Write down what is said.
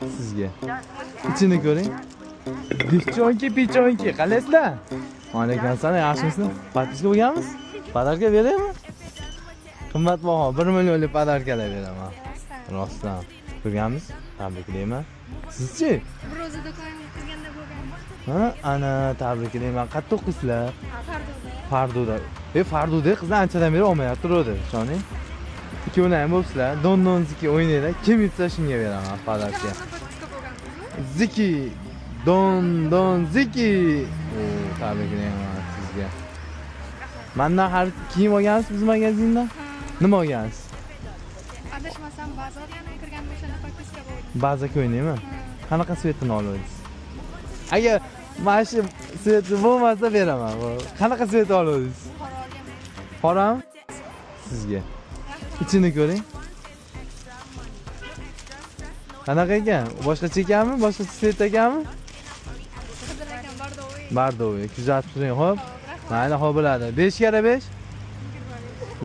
Sizga. Ichini ko'ring. Девчонки, печенки, qalaysizlar? Alaykum assalom, yaxshimisizlar? Подписка bo'lganmiz? Подарка beraymi? Qimmatbaho 1 millionlik подарка lar beraman. Rostdan. Ko'rganmiz? Tabriklayman. Sizchi? Bir o'zi do'konga kirganda bo'lgan. Ha, ana tabriklayman. Qayerda o'qiysizlar? Farduda. Farduda. E, Farduda qizlar anchadan beri olmayapti turadi, ishoning. Ikkovini ham bo'libsizlar. Don Don Ziki o'ynanglar. Kim yutsa shunga beraman подарка. Подписка bo'lganmizmi? Ziki Don Don Ziki. O, tabriklayman sizga. Mandan har kiyim olgansiz biz magazindan? Nima olgansiz? Adashmasam, Baza yana kirganda o'shanda подписка bo'ldi. Baza ko'ynakmi? Qanaqa цвет ini oluvdingiz? Agar mana shu цвет i bo'lmasa beraman. Qanaqa цвет oluvdingiz? Qora olganman. Qorami? Sizga. Ichini ko'ring. Qanaqa ekan? Boshqacha ekanmi? Boshqacha цвет ekanmi? Qizil ekan, бордовый. Бордовый. Kuzatib turing, xo'p? Mayli, xo'p bo'ladi. 5 karra 5?